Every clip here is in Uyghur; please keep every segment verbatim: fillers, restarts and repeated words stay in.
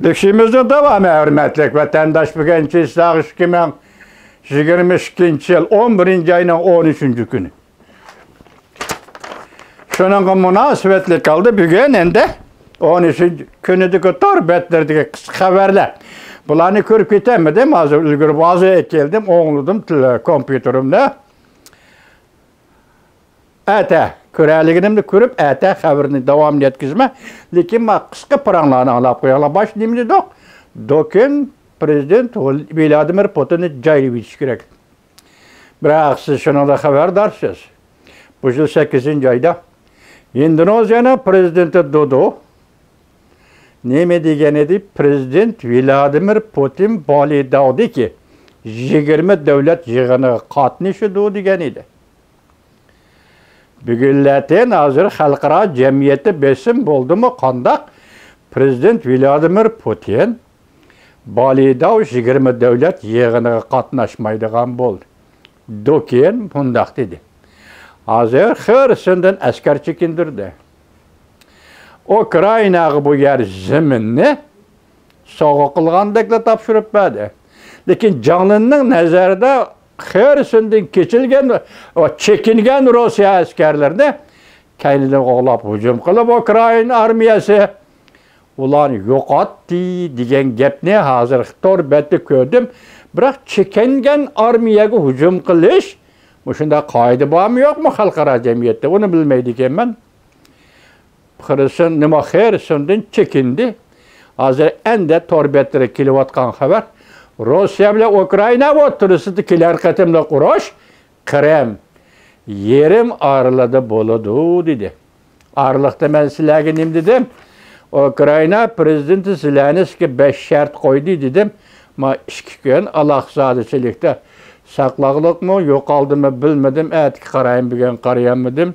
ئۆتۈشىمىزنىڭ داۋامى، ھۆرمەتلىك ۋەتەنداش، بۈگۈن چىسلاغ ئىككى مىڭ يىگىرمە ئىككىنچى يىل ئون بىرىنچى ئاينىڭ ئون ئۈچىنچى كۈنى. شۇنىڭغا مۇناسىۋەتلىك ھالدا بۈگۈن ئەمدى ئون ئۈچىنچى كۈنىدىكى تور بەتلىرىدىكى قىسقا خەۋەرلەر. بۇلارنى كۆرۈپ كېتەلمىدىم، ھازىر ئۈلگۈرۈپ ھازىر كەلدىم، ئوڭلىدىم تېلې-، كومپيۇتېرىمنى. ئەتە كۆرەلىگىنىمنى كۆرۈپ، ئەتە خەۋىرىنى داۋامىنى يەتكۈزىمەن. لېكىن ما قىسقا پاراڭلارنى ئاڭلاپ قويۇڭلار. باشتا نېمە دېدۇق؟ دۇكىن پرېزىدېنت ۋلادىمىر پۇتىننى جايلىۋېتىش كېرەك. بىراق سىز شۇنىڭدىن خەۋەردارسىز. بۇ يىل سەككىزىنچى ئايدا ھىندونېزىيەنىڭ پرېزىدېنتى دودو نېمە دېگەن ئىدى؟ پرېزىدېنت ۋلادىمىر پۇتىن بالىداۋدىكى يىگىرمە دۆلەت يىغىنىغا قاتنىشىدۇ دېگەن ئىدى. بۈگۈنلەتىن ھازىر خەلقئارا جەمئىيەتتە بېسىم بولدىمۇ قانداق، پرېزىدېنت ۋلادىمىر پۇتىن بالىداۋ يىگىرمە دۆلەت يىغىنىغا قاتناشمايدىغان بولدى. دۇكىن مۇنداق دېدى: ھازىر خېرسوندىن ئەسكەر چېكىندۈردى. ئۇكرائىناغا بۇ يەر زېمىننى سوۋغا قىلغاندەكلا تاپشۇرۇپ بەردى. لېكىن جاڭلىننىڭ نەزىرىدە خېرسوندىن كېچىلگەن، چېكىنگەن روسىيە ئەسكەرلىرىنى كەينىدىن قوغلاپ ھۇجۇم قىلىپ، ئۇكرائىنا ئارمىيەسى ئۇلارنى يوقاتتى دېگەن گەپنى ھازىر تور بەتتە كۆردۈم. بىراق چېكىنگەن ئارمىيەگە ھۇجۇم قىلىش مۇشۇنداق قائىدە بارمۇ يوقمۇ خەلقئارا جەمئىيەتتە؟ ئۇنى بىلمەيدىكەنمەن. خېرسون، نېمە، خېرسوندىن چېكىندى. ھازىر ئەندە تور بەتلىرىگە كېلىۋاتقان خەۋەر، روسىيە بىلەن ئۇكرائىنا ئوتتۇرىسىدا كېلەر قېتىملىق ئۇرۇش قىرىم يېرىم ئارىلىدا بولىدۇ، دېدى. ئارىلىقتا مەن سىلەرگە نېمە دېدىم؟ ئۇكرائىنا پرېزىدېنتى زېلېنسكىي بەش شەرت قويدى، دېدىم. ما ئىككى كۈن ئالاقزادىچىلىكتە ساقلاغلىقمۇ، يوقالدىمۇ بىلمىدىم، ئەتىكى قارايمەن، بۈگۈن قارىيالمىدىم.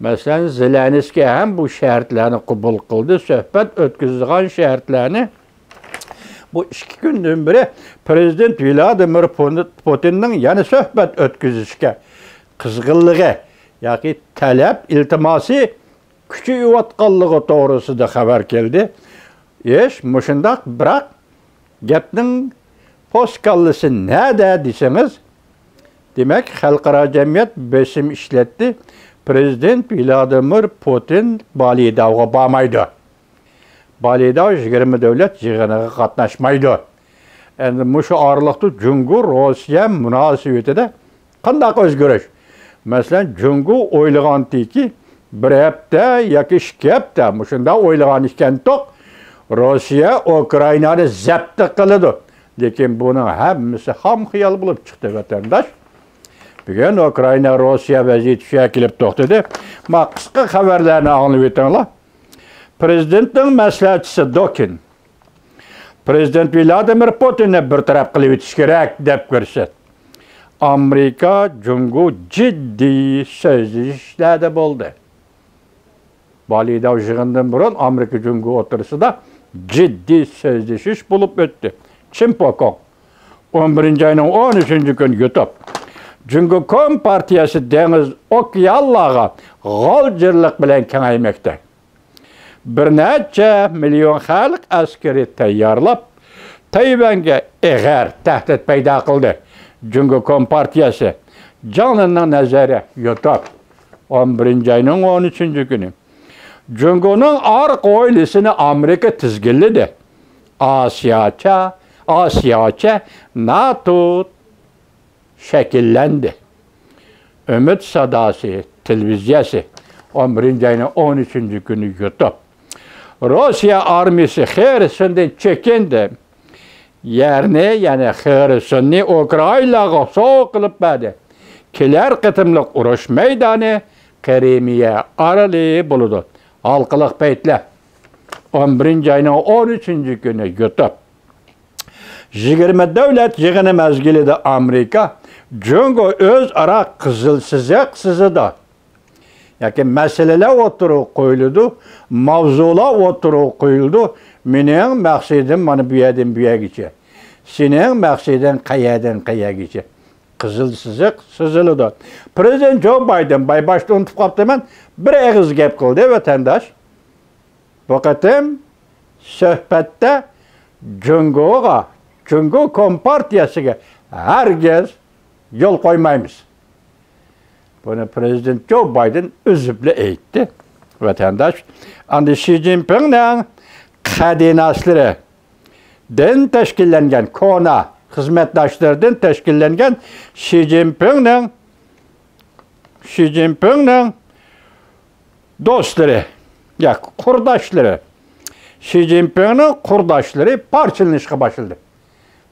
مەسىلەن، زېلېنسكىي ھەم بۇ شەرتلەرنى قوبۇل قىلدى، سۆھبەت ئۆتكۈزىدىغان شەرتلەرنى. بۇ ئىككى كۈندىن بېرى پرېزىدېنت ۋلادىمىر پۇ-، پۇتىننىڭ يەنە سۆھبەت ئۆتكۈزۈشكە قىزغىنلىقى ياكى تەلەپ، ئىلتىماسى كۈچىيىۋاتقانلىقى توغرىسىدا خەۋەر كەلدى. ئىش مۇشۇنداق، بىراق گەپنىڭ پوسكاللىسى نەدە دېسىڭىز، دېمەك، خەلقئارا جەمئىيەت بېسىم ئىشلەتتى. پرېزىدېنت ۋلادىمىر پۇتىن بالىداۋغا بارمايدۇ. بالىداۋ يىگىرمە دۆلەت يىغىنىغا قاتناشمايدۇ. ئەمدى مۇشۇ ئارىلىقتا جۇڭگو روسىيە مۇناسىۋىتىدە قانداق ئۆزگىرىش؟ مەسىلەن، جۇڭگو ئويلىغانتىكى، بىر ھەپتە ياكى ئىككى ھەپتە مۇشۇنداق ئويلىغان ئىكەنتۇق، روسىيە ئۇكرائىنانى زەپتە قىلىدۇ. لېكىن بۇنىڭ ھەممىسى خام خىيال بولۇپ چىقتى، ۋەتەنداش. بۈگۈن ئۇكرائىنا، روسىيە ۋەزىيىتى شۇ يەرگە كېلىپ توختىدى. ما قىسقا خەۋەرلەرنى ئاڭلىۋېتىڭلار. پرېزىدېنتنىڭ مەسلىھەتچىسى دوكىن پرېزىدېنت ۋلادىمىر پۇتىننى بىر تەرەپ قىلىۋېتىش كېرەك دەپ كۆرسەت. ئامېرىكا، جۇڭگو جىددىي سۆزلىشىشلەردە بولدى. بالىداۋ يىغىندىن بۇرۇن ئامېرىكا جۇڭگو ئوتتۇرىسىدا جىددىي سۆزلىشىش بولۇپ ئۆتتى. چىن پوكوڭ، ئون بىرىنچى ئاينىڭ ئون ئۈچىنچى كۈنى يۇتۇپ، جۇڭگو كومپارتىيەسى دېڭىز ئوكيانلارغا غالجىرلىق بىلەن كېڭەيمەكتە. بىر نەچچە مىليون خەلق ئەسكىرى تەييارلاپ، تەيۋەنگە ئېغىر تەھدىت پەيدا قىلدى. جۇڭگو كومپارتىيەسى جاڭلىننىڭ نەزىرى يۇتۇپ، ئون بىرىنچى ئاينىڭ ئون ئۈچىنچى كۈنى جۇڭگونىڭ ئارقا ھويلىسىنى ئامېرىكا تىزگىنلىدى. ئاسىياچە، ئاسىياچە ناتو شەكىللەندى. ئۈمىد ساداسى تېلېۋىزىيەسى ئون بىرىنچى ئاينىڭ ئون ئۈچىنچى كۈنى يۇتۇپ، روسىيە ئارمىيىسى خېرسوندىن چېكىندى. يەرنى، يەنى خېرسوننى ئۇكرائىنلارغا سوۋغا قىلىپ بەردى. كېلەر قېتىملىق ئۇرۇش مەيدانى قىرىمىيە ئارىلى بولىدۇ. ھالقىلىق پەيتلەر ئون بىرىنچى ئاينىڭ ئون ئۈچىنچى كۈنى يۇتۇپ، يىگىرمە دۆلەت يىغىنى مەزگىلىدە ئامېرىكا جۇڭگو ئۆزئارا قىزىل سىزىق سىزىدۇ. ياكى مەسىلىلەر ئوتتۇرىغا قويۇلىدۇ، ماۋزۇلار ئوتتۇرىغا قويۇلىدۇ. مېنىڭ مەقسىتىم مانا بۇ يەردىن بۇ يەرگىچە. سېنىڭ مەقسىتىڭ قەيەردىن قەيەرگىچە. قىزىل سىزىق سىزىلىدۇ. پرېزىدېنت جو بايدېن، بايباشتا ئۇنتۇپ قاپتىمەن، بىر ئېغىز گەپ قىلدى، ۋەتەنداش. بۇ قېتىم سۆھبەتتە جۇڭگوغا، جۇڭگو كومپارتىيەسىگە ھەرگىز يول قويمايمىز. بۇنى پىرېزىدېنت جو بايدېن ئۆزى بىلەن ئېيتتى، ۋەتەنداش. ئاندىن شى جىنپىڭنىڭ قەدىناسلىرىدىن تەشكىللەنگەن، كونا خىزمەتداشلىرىدىن تەشكىللەنگەن شى جىنپىڭنىڭ، شى جىنپىڭنىڭ دوستلىرى، ياكى قۇرداشلىرى، شى جىنپىڭنىڭ قۇرداشلىرى پارچىلىنىشقا باشلىدى.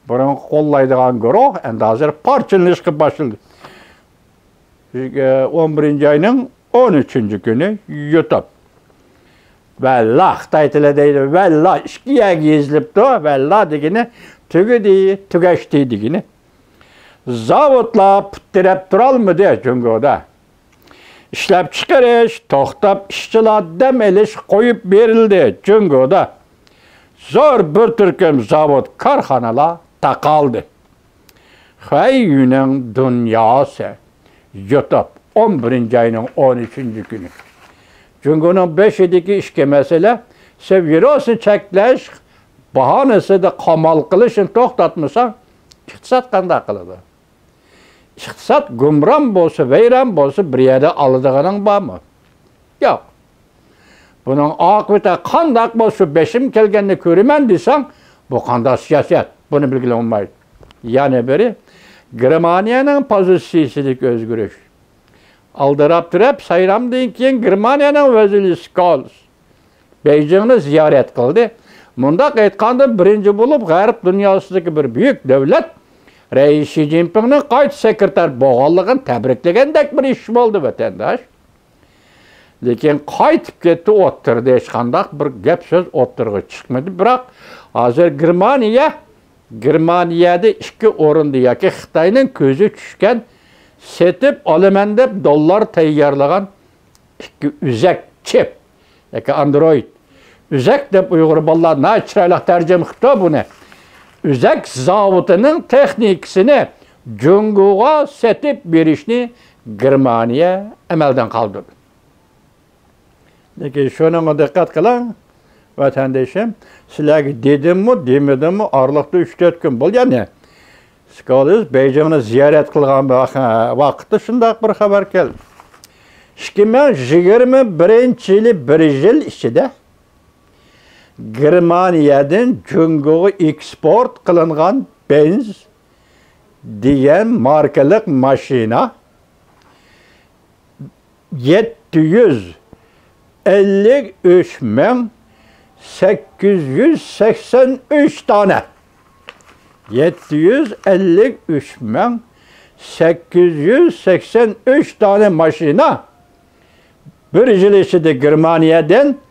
بۇرۇنقى قوللايدىغان گۇرۇھ ئەمدى ھازىر پارچىلىنىشقا باشلىدى. ئون بىرىنچى ئاينىڭ ئون ئۈچىنچى كۈنى يۇتۇپ. ۋەللا، خىتاي تىلى دەيدۇ، ۋەللا، ئىككى يەرگە يېزىلىپتۇ، ۋەللا دېگىنى تۈگىدى، تۈگەشتى دېگىنى. زاۋۇتلار پۇت تىرەپ تۇرالمىدى جۇڭگودا. ئىشلەپچىقىرىش توختاپ، ئىشچىلار دەم ئېلىش قويۇپ بېرىلدى جۇڭگودا. زور بىر تۈركۈم زاۋۇت، كارخانىلار تاقالدى. خۇەييۈنىڭ دۇنياسى، يۇتۇپ، ئون بىرىنچى ئاينىڭ ئون ئۈچىنچى كۈنى. جۇڭگونىڭ بېشىدىكى ئىككى مەسىلە، سەن ۋىرۇسنى چەكلەش باھانىسىدا قامال قىلىشنى توختاتمىساڭ، ئىقتىساد قانداق قىلىدۇ؟ ئىقتىساد گۇمران بولسا، ۋەيران بولسا، بىر يەردە ئالىدىغىنىڭ بارمۇ؟ يوق. بۇنىڭ ئاقىۋىتى قانداق بولسا، شۇ بېشىم كەلگەننى كۆرىمەن دېسەڭ، بۇ قانداق سىياسەت؟ بۇنى بىلگىلى بولمايدۇ. يەنە بىرى، گېرمانىيەنىڭ پوزىتسىيىسىدىكى ئۆزگىرىش. ئالدىراپ تۇرۇپ، سايلامدىن كېيىن گېرمانىيەنىڭ ۋەزىرى سكالز بېيجىڭنى زىيارەت قىلدى. مۇنداق ئېيتقاندا، بىرىنچى بولۇپ غەرب دۇنياسىدىكى بىر بۈيۈك دۆلەت رەئىس شى جىنپىڭنىڭ قايتا سېكرېتار بولغانلىقىنى تەبرىكلىگەندەك بىر ئىش بولدى، ۋەتەنداش. لېكىن قايتىپ كەتتى ئوتتۇرىدا، ھېچقانداق بىر گەپ سۆز ئوتتۇرىغا چىقمىدى. بىراق ھازىر گېرمانىيە، گېرمانىيەدە ئىككى ئورۇندا ياكى خىتاينىڭ كۆزى چۈشكەن، سېتىپ ئالىمەن دەپ دوللار تەييارلىغان ئىككى ئۈزەك چىپ ياكى ئاندرويد. ئۈزەك دەپ ئۇيغۇر بالىلار ناھايىتى چىرايلىق تەرجىمە قىپتۇ بۇنى. ئۈزەك زاۋۇتىنىڭ تېخنىكىسىنى جۇڭگوغا سېتىپ بېرىشنى گېرمانىيە ئەمەلدىن قالدۇردى. لېكىن شۇنىڭغا دىققەت قىلىڭ، ۋەتەندىشىم، سىلەرگە دېدىممۇ، دېمىدىممۇ، ئارىلىقتا ئۈچ تۆت كۈن بولدى، يەنى سكالز بېيجىڭنى زىيارەت قىلغان ۋاق-، ۋاقىتتا شۇنداق بىر خەۋەر كەلدى. ئىككى مىڭ يىگىرمە بىرىنچى يىلى بىر يىل ئىچىدە گېرمانىيەدىن جۇڭگوغا ئېكسپورت قىلىنغان بېنز دېگەن ماركىلىق ماشىنا يەتتە يۈز ئەللىك ئۈچ مىڭ سەككىز يۈز سەكسەن ئۈچ دانە. يەتتە يۈز ئەللىك ئۈچ مىڭ سەككىز يۈز سەكسەن ئۈچ دانە ماشىنا بىر يىل ئىچىدە گېرمانىيەدىن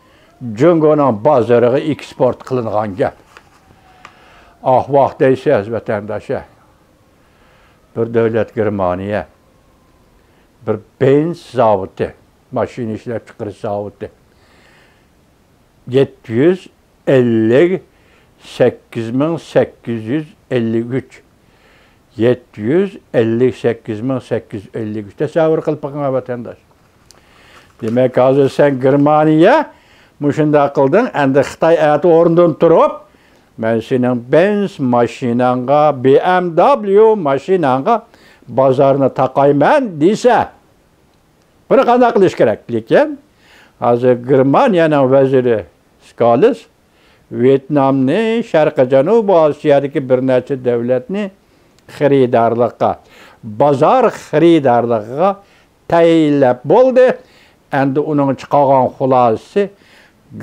جۇڭگونىڭ بازىرىغا ئېكسپورت قىلىنغان گەپ. ئاھ، ۋاھ دەيسىز، ۋەتەنداش. بىر دۆلەت گېرمانىيە، بىر بېنز زاۋۇتى، ماشىنا ئىشلەپچىقىرىش زاۋۇتى، يەتتە يۈز ئەللىك سەككىز مىڭ سەككىز يۈز ئەللىك ئۈچ، يەتتە يۈز ئەللىك سەككىز مىڭ سەككىز يۈز ئەللىك ئۈچ، تەسەۋۋۇر قىلىپ بېقىڭ، ۋەتەنداش. دېمەك، ھازىر سەن گېرمانىيە مۇشۇنداق قىلدىڭ، ئەمدى خىتاي ئەتە ئورنىدىن تۇرۇپ، مەن سېنىڭ بېنز ماشىناڭغا، بى ئېم دابليۇ ماشىناڭغا بازارنى تاقايمەن دېسە، بۇنى قانداق قىلىش كېرەك؟ لېكىن ھازىر گېرمانىيەنىڭ ۋەزىرى سكالز ۋيېتنامنى، شەرقىي جەنۇبىي ئاسىيادىكى بىر نەچچە دۆلەتنى خېرىدارلىققا، بازار خېرىدارلىقىغا تەيىنلەپ بولدى. ئەمدى ئۇنىڭ چىقارغان خۇلاسىسى،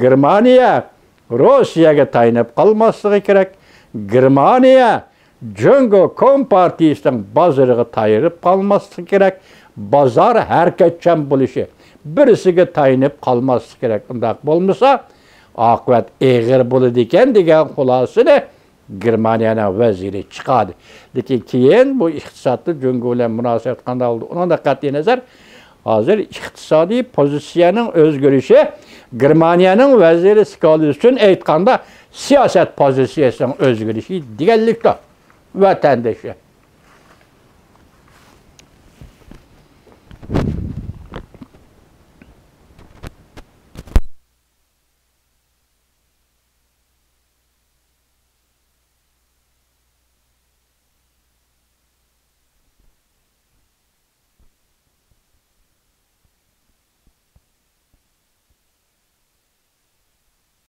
گېرمانىيە روسىيەگە تايىنىپ قالماسلىقى كېرەك. گېرمانىيە جۇڭگو كومپارتىيىسىنىڭ بازىرىغا تايىنىپ قالماسلىقى كېرەك. بازار ھەرىكەتچان بولۇشى، بىرسىگە تايىنىپ قالماسلىقى كېرەك. ئۇنداق بولمىسا، ئاقىۋەت ئېغىر بولىدىكەن دېگەن خۇلاسىنى گېرمانىيەنىڭ ۋەزىرى چىقاردى. لېكىن كېيىن بۇ ئىقتىسادتا جۇڭگو بىلەن مۇناسىۋەت قانداق بولدى؟ ئۇنىڭدىن قەتئىينەزەر، ھازىر ئىقتىسادىي پوزىتسىيەنىڭ ئۆزگىرىشى، گېرمانىيەنىڭ ۋەزىرى سكالز ئۈچۈن ئېيتقاندا، سىياسەت پوزىتسىيەسىنىڭ ئۆزگىرىشى دېگەنلىكتۇر، ۋەتەندىشى.